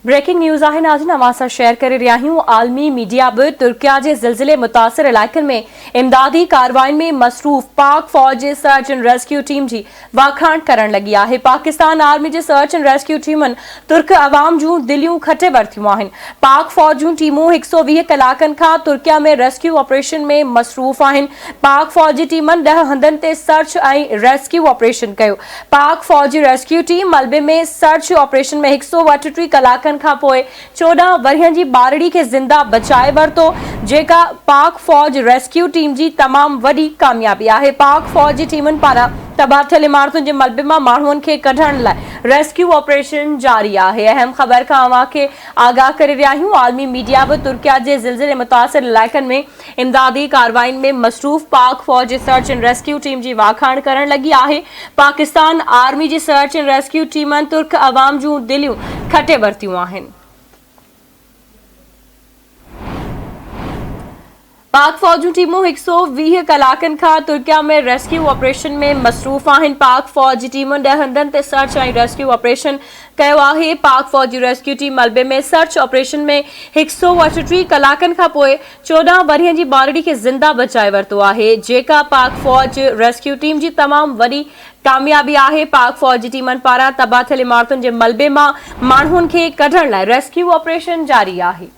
Breaking news آهي ناظرين اوهان سان شيئر ڪري رهيا آهيون عالمي ميڊيا به ترڪيا جي زلزلي متاثر علائقن ۾ امدادي ڪارروائين ۾ مصروف پاڪ فوج جي سرچ اينڊ ريسڪيو ٽيم جي واکاڻ ڪرڻ لڳي آهي پاڪستان آرمي جي سرچ اينڊ ريسڪيو ٽيمن ترڪ عوام جون دليون کٽي ورتيون آهن پاڪ فوج جون ٽيمون 120 ڪلاڪن کان ترڪيا ۾ ريسڪيو آپريشن ۾ مصروف آهن پاڪ فوج جي ٽيمن 10 هنڌن تي سرچ ۽ ريسڪيو آپريشن ڪيو پاڪ فوج جي ريسڪيو ٽيم ملبي ۾ سرچ آپريشن ۾ 138 ڪلاڪن کانپوء 14 ورهين جي ٻارڙي کي زنده بچائي ورتو، جيڪا پاڪ فوج ريسڪيو ٽيم جي تمام وڏي ڪاميابي آهي. پاڪ فوج جي ٽيمن پاران تباهه ٿيل عمارتن جي ملبي مان ماڻهن کي ڪڍڻ لاء ريسڪيو آپريشن جاري آهي. اهم خبر کان اوهان کي آگاهه ڪري رهيا آهيون، عالمي ميڊيا به ترڪيا جي زلزلي متاثر علائقن ۾ امدادي ڪارروائين ۾ مصروف پاڪ فوج جي سرچ اينڊ ريسڪيو ٽيم جي واکاڻ ڪرڻ لڳي آهي. پاڪستان آرمي جي سرچ اينڊ ريسڪيو ٽيمن ترڪ عوام جون دليون کٽي ورتيون آهن. پاڪ فوج جون ٽيمون 120 ڪلاڪن کان ترڪيا ۾ ريسڪيو آپريشن ۾ مصروف آهن. پاڪ فوج جي ٽيمن 10 هنڌن تي سرچ ۽ ريسڪيو آپريشن ڪيو آهي. پاڪ فوج جي ريسڪيو ٽيم ملبي ۾ سرچ آپريشن ۾ 138 ڪلاڪن کانپوء 14 ورهين جي ٻارڙي کي زنده بچائي ورتو آهي، جيڪا پاڪ فوج ريسڪيو ٽيم جي تمام وڏي ڪاميابي آهي. پاڪ فوج جي ٽيمن پاران تباهه ٿيل عمارتن جي ملبي مان ماڻهن کي ڪڍڻ لاء ريسڪيو آپريشن جاري آهي.